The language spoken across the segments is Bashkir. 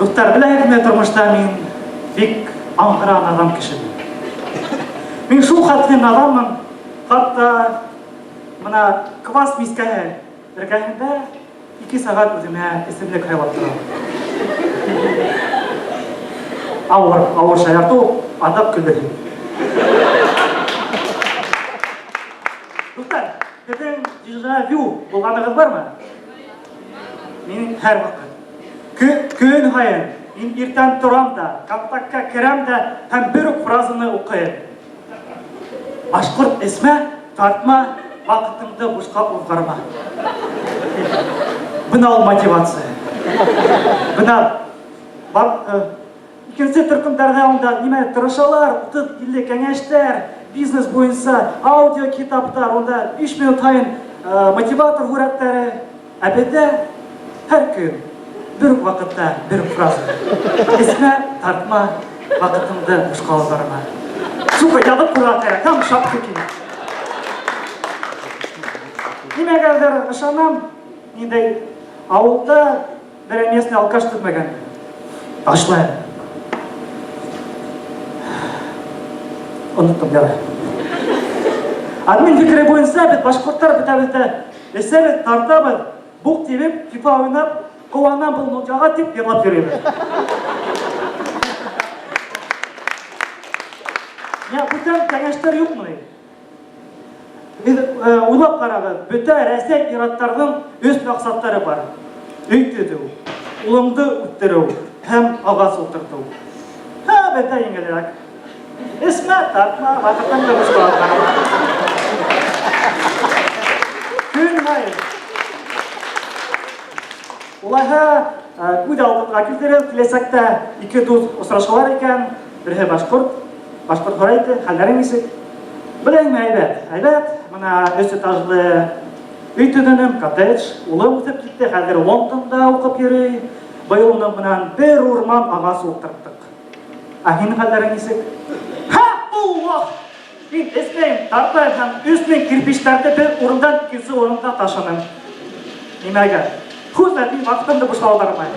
Дуҫтар, беләһегеҙме, тормошта мин бик аңғыра наҙан кешемен. Мин шул хәтле наҙанмын, хатта мына квас мискәһе эргәһендә 2 сәғәт үҙемә эсемлек һайлап торам. Ауыр, ауыр шаяртыу, аҙаҡ көлөрһөң. Дуҫтар, һеҙҙең дежавю булғанығыҙ бармы? Минең һәр ваҡыт. Көн һайын мин иртән торам да, контактка керәм дә һәм бер үк фразаны уҡыйым. Башҡорт эсмә, тартма, ваҡытыңды бушҡа уҙғарма. Бына ул мотивация. Бына бар, икенсе төркөмдәрҙә унда нимә тырышалар, 30-50 кәңәштәр, бизнес буйынса аудио китаптар, унда 5 минут һайын мотиватор һүрәттәре. Ә беҙҙә һәр көн бер үк ваҡытта бер үк фраза. Эсмә, тартма, ваҡытыңды бушҡа уҙғарма. Сука, яҙып ҡуйырға кәрәк, һәм шапка килә. Нимәгәлер ышанам, ниндәй ауылда берәй местный алкаш төҙмәгән. Ташлайым. Оноттом, ярай. Админ фикере буйынса беҙ башҡорттар бөтәбеҙ ҙә эсәбеҙ, тартабыҙ, буҡ тибеп, фифа уйнап, ҡыуанам был мунсаға тип йырлап йөрөйбөҙ. Миңә бүтән кәңәштәр юҡмы ни? Беҙ уйлап ҡарағыҙ, бөтә Рәсәй ир-аттарҙың өс маҡсаттары бар. Өй төҙөү, улыңды үҫтереү һәм ағас ултыртыу. Һа, беҙҙә еңелерәк. Эсмә, тартма, ваҡытыңды бушҡа уҙғарма. Көн һайын. Улайһа, күҙ алдыңға килтереп, киләсәктә ике дуҫ осрашалар икән, береһе башҡорт, башҡорт һорай инде, хәлдәрең нисек? Беләһеңме, әйбәт, әйбәт. Мына өс этажлы өй төҙөнем, коттедж, улым үҫеп китте, хәҙер Лондонда уҡып йөрөй. Быйыл уның менән бер урман ағас ултырттыҡ. Ә һинең хәлдәрең нисек? Һа, Аллаһ! Мин эсмәйем, тартмайым һәм 3000 кирпичтәрҙе бер урындан икенсе урынға ташыным. Нимәгә? Хуй знает, мин ваҡытымды бушҡа уҙғармайым.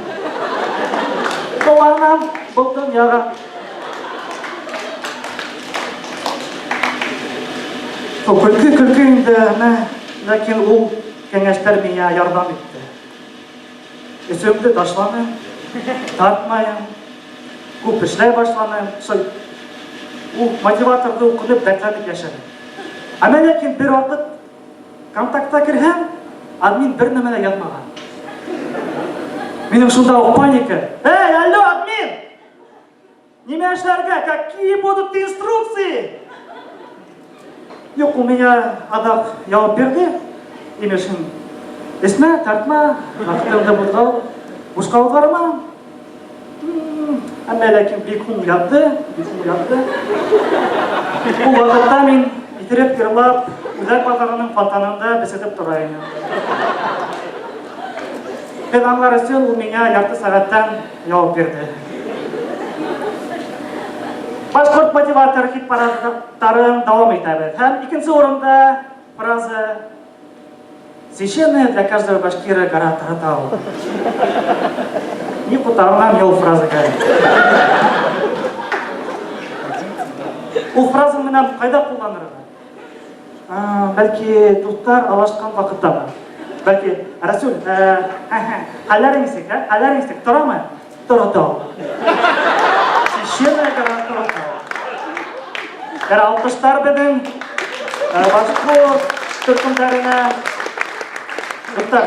Ҡыуанам был донъяға. Ул көлкө көлкө инде, әммә ләкин ул кәңәштәр миңә ярҙам итте. Эсеүемде ташланым, тартмайым, күп эшләй башланым. Шул ул мотиваторҙы уҡынып, дәртләнеп йәшәнем. Әммә ләкин бер ваҡыт контактта керһәм, админ бер нәмә лә яҙмаған. Минең шунда ук паника. Эй, алло, админ! Нимә эшләргә? Какие будут инструкции? Юк, ул миңа аҙаҡ яуап бирҙе. Имеш, эсмә, тартма, ваҡытыңды бушҡа уҙғарма. Әммә ләкин бик һуң ятты, бик һуң ятты. Ул ваҡытта мин итереп йырлап, Үҙәк баҙарының фонтанында бесетеп тора инем. Беҙ аңлар өсөн ул миңа ярты сәғәттән яуап бирҙе. Башҡорт мотиватор хит парадтарын дауам итәбеҙ. Һәм икенсе урында фраза Священная для каждого башкира гора Торатау. Ни ҡутарынан ул фраза кәрәк. Ул фраза менән ҡайҙа ҡулланырға? Бәлки дуҫтар алашҡан ваҡыттамы? Бәлки, Рәсүл, хәлләрең нисек, ә? Хәлләрең нисек? Торамы? Торатау. Священная гора Торатау. Бер алҡыштар беҙҙең башҡорт төркөмдәренә. Дуҫтар,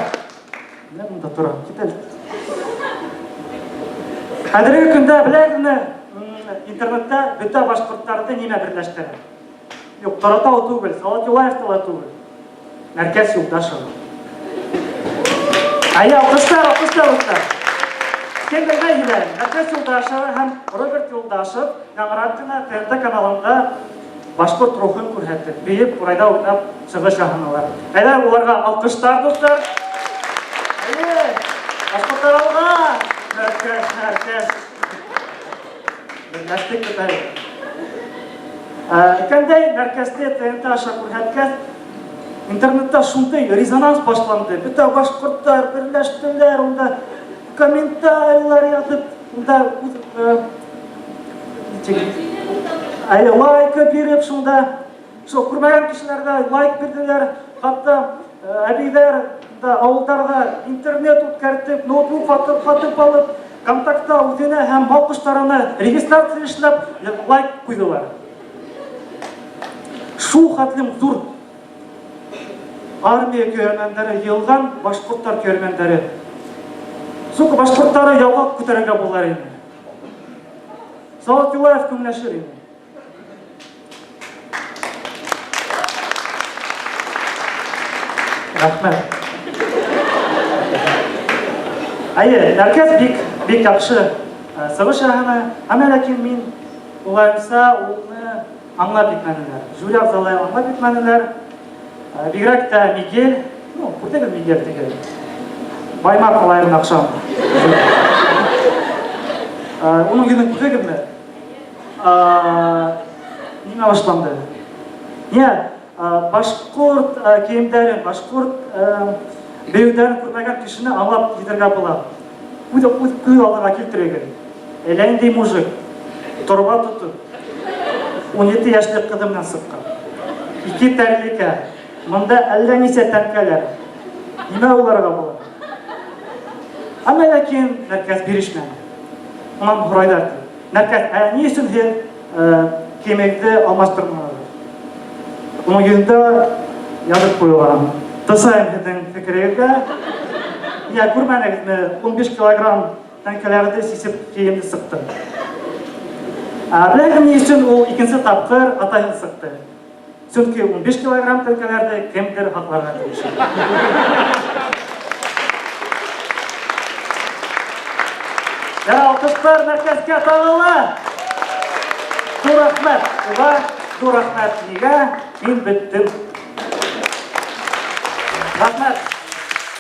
менә монда тора, кит әле. Хәҙерге көндә беләһегеҙме, интернетта бөтә башҡорттарҙы нимә берләштерә? Юҡ, Торатау түгел, Салават Юлаев та түгел. Мәркәз Юлдашева. Әйе, алҡыштар, алҡыштар, дуҫтар. Кем белмәй һөйләйем. Мәркәз Юлдашева һәм Роберт Юлдашев яңыраҡ ҡына ТНТ каналында башҡорт рухын күрһәтеп, бейеп, ҡурайҙа уйнап сығыш яһанылар. Әйҙә, уларға алҡыштар, дуҫтар. Әйе, башҡорттар алға! Мәркәз, Мәркәз. Берләштек бит әле. Әйткәндәй, Мәркәзде ТНТ аша күрһәткәс, интернетта шундый резонанс башланды. Бөтә башҡорттар берләштеләр, унда комментарийлар язып. Унда әйе, лайк биреп шунда. Шул күрмәгән кешеләр дә лайк бирделәр. Хатта әбиләр дә авылдарда интернет үткәртеп, ноутбук һатып алып, контактта үзенә һәм мал кошларына регистрация эшләп, лайк куйдылар. Шул хәтлем зур армия көярмәндәре йыелган, башкортлар көярмәндәре. Сука, башкортлары яуга күтәрергә булалар инде. Салават Юлаев күңләшер инде. Рәхмәт. Әйе, Нәркәс бик, бик яхшы сыгыш яһаны. Әмма ләкин мин уйлаемса, улны аңлап бетмәделәр. Жюри әгъзалары аңлап бетмәделәр. Бигрәк тә Мигель, ну, күрдегез Мигель теге. Баймак алайын акшам. Уның йөзен күрдегезме? Нимә башланды? Ния, башкорт киемдәрен, башкорт бейүдәрен күрмәгән кешене аңлап китергә була. Үз үз күз алдына килтерегез. Әллә нинди мужик, торба тотып, 17 яшьлек кызы белән сыккан. Ике тәрлекә, монда әллә ничә тәңкәләр. Нимә уйларга була? Әмма ләкин Нәркәс бирешмәде. Унан һорайлар ди. Нәркәс, ә ни өчен һеҙ киемегеҙҙе алмаштырмағыҙ? Уның йөҙөндә яҙып ҡуйылған. Тысайым һеҙҙең фекерегеҙгә. Йә, күрмәнегеҙме, 15 килограмм тәңкәләрҙе сисеп кейемде сыҡтым. Ә, беләһегеҙ ни өсөн ул икенсе тапҡыр атайһыҙ сыҡты? Сөнки 15 килограмм тәңкәләрҙе кемдер һаҡларға тейеш. Ә алҡыштар мәркәзгә тағыла. Ҙур рәхмәт уға, ҙур рәхмәт миңә. Мин беттем. Рәхмәт.